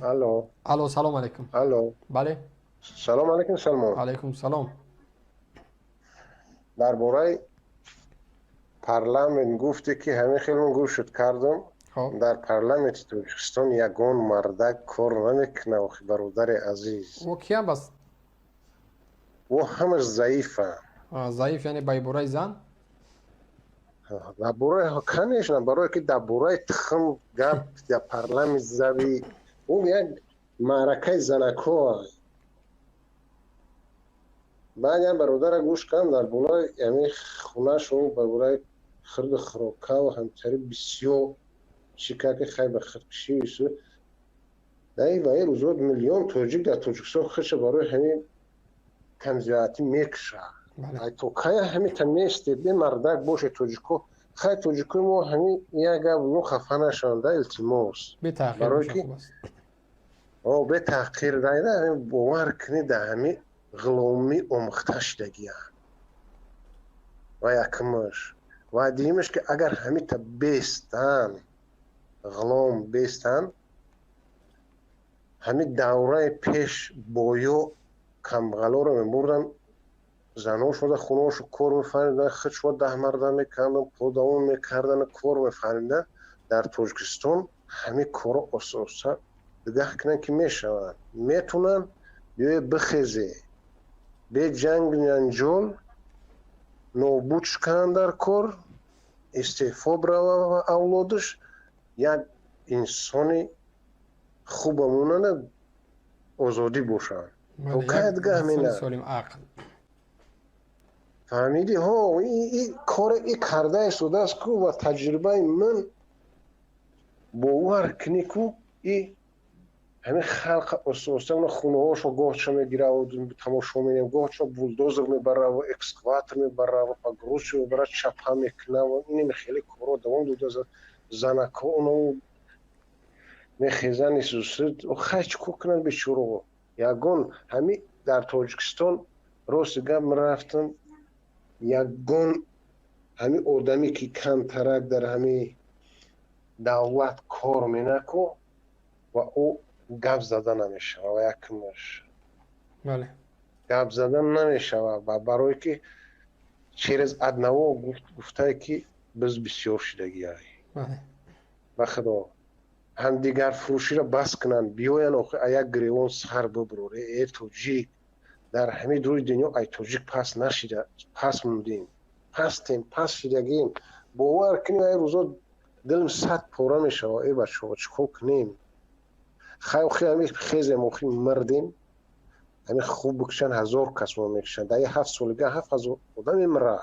Алло. Алло, салом алейкум. Алло. Бале. Салом алейкум, Салмон. Алейкум салом. Дар бораи парламент гуфте, ки ҳамин хел ман гӯшт кардам. Дар парламенти Тоҷикистон ягон мардак кор намекунад, охи, бародари азиз. О, киям бас? О, ҳамаш заифа. Заиф, яъне ба ибораи зан? Дар бораи, конечно, барое ки дар бораи тухм гап дар парламент зади, ӯ як маъракаи занакҳо. Баъд як бародара гӯш кардам дар болои ҳамин хонашу, ба бораи хирду хӯрокаву ҳамтари бисёр чӣ кард, ки хай ба худкушӣ. Дар ин ва ин рӯзҳо миллион тоҷик дар Тоҷикистон худша барои ҳамин камзиёатӣ мекушад. То кая ҳамита местед? Бе мардак боше, тоҷико. Хай, тоҷикои мо ҳамин як гап, ну, хафа нашаванд, илтимос. Барое ки бетаҳқир дайда, бовар кунед, дар ҳамин ғуломӣ омӯхта шудагианд. Ва якумаш, ва дуюмаш, ки агар ҳамита бестан, ғулом бестан, ҳамин давраи пеш боё камбағалоро мебурдан, заношода хонаошо кор мефаҳмидан, худшо даҳмарда мекардан, подавон мекардан, кор мефаҳмидан. Дар Тоҷикистон ҳамин корро оста оста дигаҳ кунанд, ки мешаванд, метунанд. Биёе, бихезе, бе ҷанг ҷанҷол нобуд шукананд дар кор, истеъфо бирава ва авлодаш як инсони хуба монанда озодӣ бошанд. То кай дигаҳ мена? Фаҳмидӣ? Ҳо, коре и карда истодааст ку, ва таҷрибаи ман, бовар кунӣ ку, и ҳамин халқа оста оста хонаҳошо гоҳчо мегираву тамошо менем, гоҳчо булдозер мебараву, экскаватор мебараву, погрузчик мебара, чапа мекунаву. Инеми хеле корро давом дода, занакҳо оно мехезан. Хай, чӣ кор кунанд бечораҳо? Ягон ҳамин дар Тоҷикистон, рости гап, ман рафтам, ягон ҳамин одаме ки камтарак дар ҳамин давлат кор менаку ва ӯ гап зада намешавад. Ва якумаш, гап зада намешавад, барое ки через одного гуфтае, ки биз бисёр шидагиай. Ба худо, ҳамдигарфурӯширо бас кунанд, биёянд, охи, а як гиревон сар бибуроре. Э, тоҷик, дар ҳамин рӯи дунё ай тоҷик пас нашида, пас мондем, пастем, пас шидагем. Бовар кунем, ай рӯзо дилм сад пора мешавад. Э, бачаҳо, чӣ кор кунем? Хай, охи, ҳами хезем, охи, мардем, ҳами хуб бикушанд, 1000 кас мо мекушанд. Дар 7 солига 7000 одам мемира.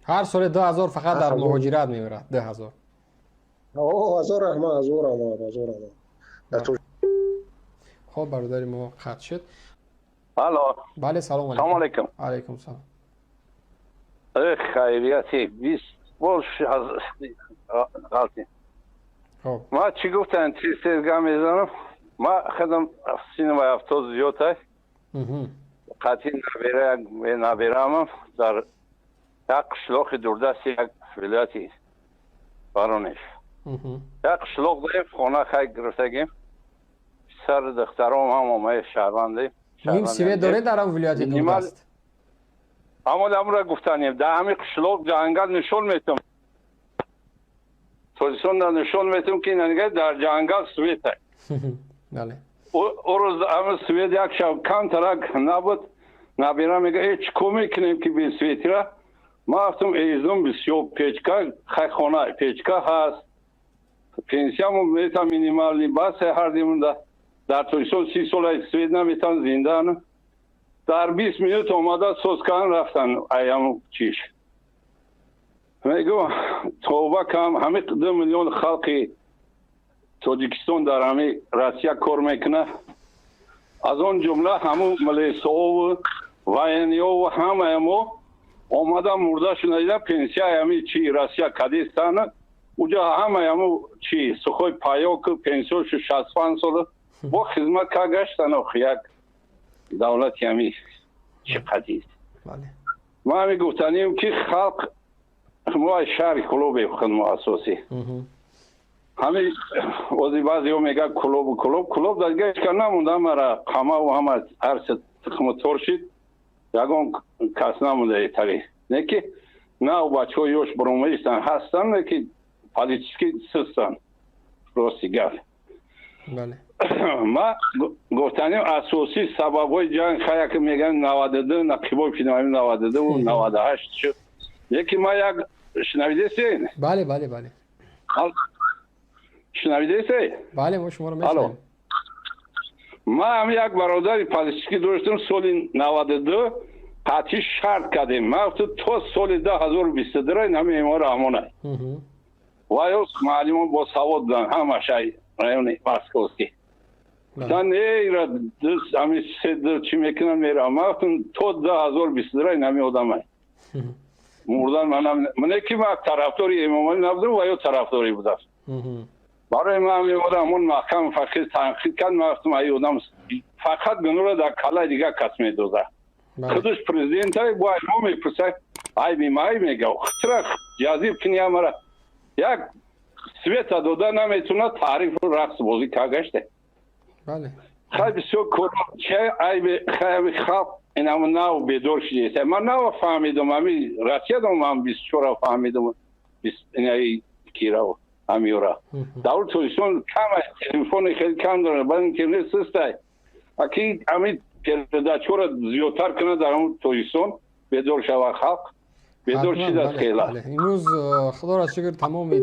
Ҳар соли 2000 фақат дар муҳоҷират мемирад, 2000. Ҳазор раҳмат, ҳазор раҳмат, ҳазор раҳмат. Хоб, бародари мо қатъ шуд. Алло. Бале, салом. Салом алейкум. Алейкум салом. Эх, хайрияти бист бош ғалти. Ма чӣ гуфтан, тез тез гап мезанам. Ма худам сину 70 зиёд ай, қатъи набера, набераамам дар як қишлоқи дурдасти як вилояти Воронеж, як қишлоқ дорем, хона хай гирифтагим, писару духтаром ҳам омаи шаҳрвандем. Муҳим, свет доред дар ам вилояти дурдаст? Ҳамон амра гуфтанем, дар ҳамин қишлоқ ҷангал нишон метам, Тоҷикистон нишон метам, ки дар ҷангал свет ай. Рӯз ҳамин свет як шаб камтарак набуд. Набира мега: «Э, чӣ кор мекунем, ки бе светира?» Ма рафтам, эзум бисёр печка, хай, хона печка ҳаст, пенсиямо метам минимальный, бас ҳар димунда. Дар Тоҷикистон 30 сола свет наметан, зиндаан. Дар 20 минут омада, соз кардан, рафтан. Аяму чиш мегӯ, тавба кам. Ҳамин 2 миллион халқи Тоҷикистон дар ҳамин Россия кор мекунад, аз он ҷумла ҳамун милисову военный ову ҳамаи мо омада мурда шунаида, пенсияи ҳамин чи Россия кадистана уҷа, ҳамаи ҳаму чи сухой паёк, пенсияшу 65 сола бо хизмат ка гаштан. Охи, як давлати ҳамин чи қадист. Ма ҳамин гуфтанем, ки халқ мо аз шаҳри Кулобе, худмо асосӣ. Ҳами ози баъзеҳо мегӯяд Кӯлобу Кӯлоб, Кӯлоб дар дига ҳеч кас намонда, ҳамара қамаву ҳама ҳарча тухму тор шид, ягон кас намонда этари. Не ки нав бачаҳо ёш баромадистанд, ҳастанд, не ки политически систанд, рости гап. Ма гуфтанем, асосии сабабҳои ҷанг хая ки мегӯянд 92 нақибой шидам, 92 98 шуд. Яки ма як шунавидесен? Бале. Шунавидесе? Бале, мо шуморо мешунавем. Ма ҳам як бародари политический доштам, соли 92 қатъи шарт кардем. Ма гуфтам, то соли 2022 ҳами Эмомалӣ Раҳмонай. Ва ё маълимон босавод буданд, ҳамашай райони Московский. Гуфтанд, ира ҳами се чӣ мекунам, меравам. Ма гуфтам, то 2022 ҳами одамай. Мурдан манам не ки ма тарафдори Эмомалӣ набудам ва ё тарафдорӣ будам. Барои ман ҳамин одам он маҳкам фақир танқид кард, ман гуфтам, ай одам фақат гуноҳро дар калаи дигар кас медозад. Худаш президентай бо мо мепурсад, айби май мега, хитра ҷазиб кини амара. Як света дода наметавонад, таърифу рақс бозӣ кагаште. Хай, бисёр кор ча айби хайби халқ инам нав бедор шидест. Ман нав фаҳмидам, ами Россия дом ман 24 фаҳмидам, инаи кирао амиёра. Давлати Тоҷикистон кам телефони хеле кам дорад, баъд интернет систай. Аки ами передачаро зиёдтар кунад дар ҳамун Тоҷикистон, бедор шава халқ. Бедор шидааст хела. Имрӯз, худоро шукр, тамоми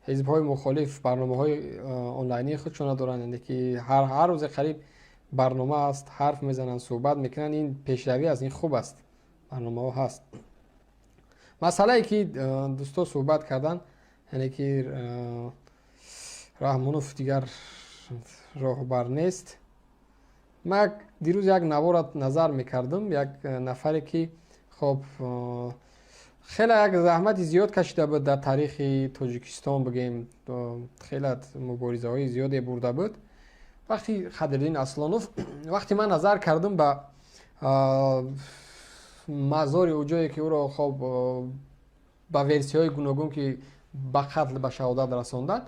ҳизбҳои мухолиф барномаҳои онлайнии худшона доранд, яъне ки ҳар рӯзе қариб барнома аст, ҳарф мезананд, суҳбат мекунанд. Ин пешравӣ аст, ин хуб аст, барномаҳо ҳаст. Масъалае ки дӯсто суҳбат карданд, яъне ки Раҳмонов дигар роҳбар нест. Ман дирӯз як навора назар мекардам, як нафаре ки хоб хеле як заҳмати зиёд кашида буд дар таърихи Тоҷикистон, бигем, хеле муборизаҳои зиёде бурда буд, вақти Хадриддин Аслонов. Вақте ман назар кардам ба мазори ӯ, ҷое ки ӯро хоб ба версияҳои гуногун ки ба қатл, ба шаҳодат расонданд,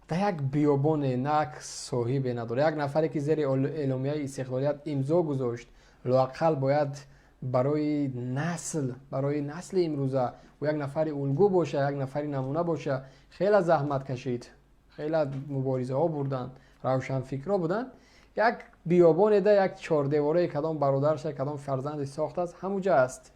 дар як биёбоне, на як соҳибе надорад. Як нафаре ки зери эъломияи истиқлолият имзо гузошт, лоақал бояд барои насл, барои насли имрӯза ӯ як нафари улгӯ боша, як нафари намуна боша. Хеле заҳмат кашид, хеле муборизаҳо бурданд, равшанфикрҳо буданд. Як биёбоне да як чордеворае кадом бародарша, кадом фарзанде сохтааст, ҳамуҷа аст.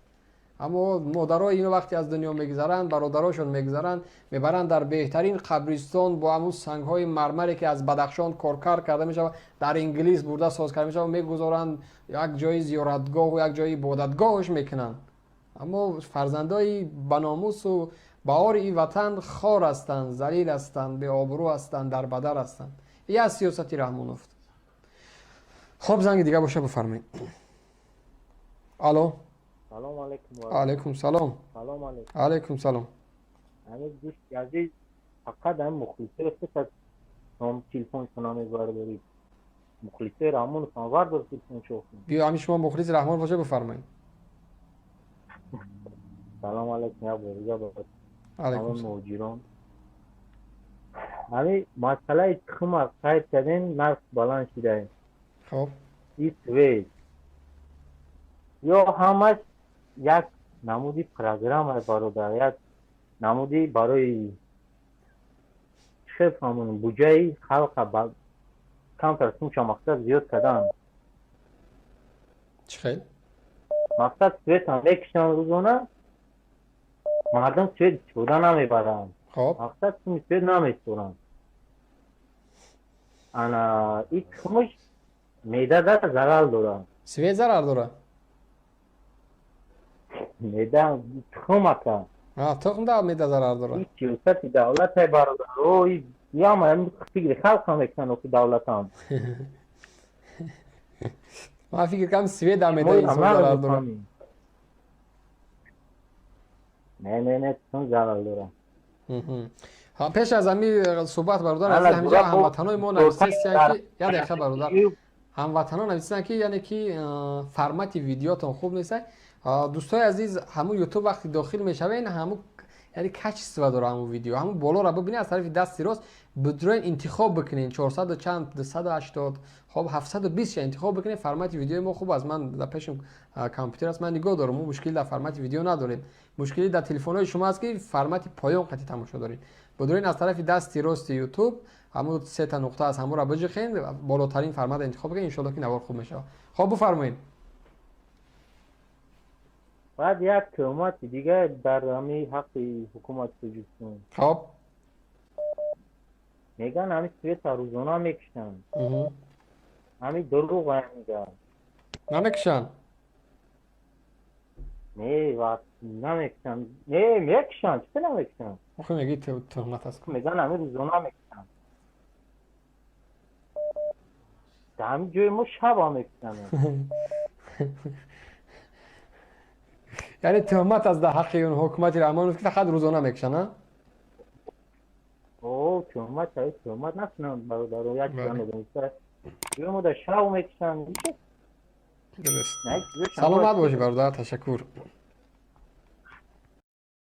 Аммо модарои ино вақте аз дунё мегузаранд, бародарошон мегузаранд, мебаранд дар беҳтарин қабристон бо ҳамун сангҳои мармаре ки аз Бадахшон коркард карда мешавад, дар Инглис бурда соз карда мешавад, мегузоранд, як ҷои зиёратгоҳу як ҷои ибодатгоҳш мекунанд. Аммо фарзандои баномусу баори ин ватан хор ҳастанд, залил ҳастанд, беобрӯ ҳастанд, дарбадар ҳастанд. И аз сиёсати Раҳмонов. Хоб, занги дига боша, бифармоед. Алло. Салом алейкум. Алейкум салом. Салом алейкум. Алейкум салом. Ҳамин дӯсти азиз, фақат ҳамин мухлисои худат ном телефоншона мебардорӣ. Мухлисои Раҳмонов ҳам вардор телефоншоҳ. Биё, ҳамин шумо мухлиси Раҳмон боша, бифармоед. Салом алейкум, як бор дига ба Алейкум. тамоми муҳоҷирон. Ҳамин масъалаи тухма қайд кардем, нарх баланд шуда. И свет. Ё ҳамаш як намуди программа, бародар, як намуди барои чӣ фаҳмонам, буҷаи халқа камтар сумша мақсад зиёд кардан. Чӣ хел? Мақсад, светам мекушанд рӯзона, мардум свет истифода намебаранд. Мақсад, суми свет наместоранд. Ана и тухмаш меъда зарар дорад. Свет зарар дорад? Меъда, тухм ака. Тухм да меъда зарар дорад? И сиёсати давлате, бародар, яма фикри халқам мекунанд охи давлатам. Ман фикр кардам, свет дар меъдаи инсон зарар дорад. Не, не, не, тухм зарар дорад. Пеш аз ҳами суҳбат, бародар азиз, ҳаминҷо ҳамватанои мо нависестиянд, ки як дақиқа, бародар, ҳамватанон нависанд, ки яъне ки формати видеотон хуб нест. Дӯстои азиз, ҳамун Ютуб вақте дохил мешавед, ҳамун Яъне качество дора ҳамун видео. Ҳамун болоро бибинед, аз тарафи дасти рост бидроен, интихоб бикунед, 400 чанд, 280, хоб, 720 ша интихоб бикунед. Формати видеои мо хуб аст. Ман дар пешам компютер аст, ман нигоҳ дорам. Мо мушкилӣ дар формати видео надорем. Мушкилӣ дар телефонҳои шумо аст, ки формати поён қати тамошо доред. Бидроен, аз тарафи дасти рости Ютуб ҳамун сета нуқта аст, ҳамонро биҷиқен, болотарин форматро интихоб кунед. Иншолло, ки навор хуб мешавад. Хоб, бифармоед. Баъд як тӯҳмати дига дар ҳамин ҳаққи ҳукумати Тоҷикистон. Мегӯянд, ҳамин света рӯзона мекушанд. Ҳамин дурӯғ мегӯянд. Намекушанд. Не, вақт намекушанд, не, мекушанд. Чӣ намекушанд? Охи, мегӣ, тӯҳмат аст. Мегӯянд, ҳамин рӯзона мекушанд. Дар ҳамин ҷои мо шаба мекушанд. Яъне тӯҳмат аст дар ҳаққи он ҳукумати Раҳмонов, ки фақат рӯзона мекушанд, а? О, тӯҳмат, тӯҳмат накунанд, бародаро. Як чиза медониста, ҷои мо дар шаб мекушанд. Дуруст, саломат бошӣ, бародар, ташаккур.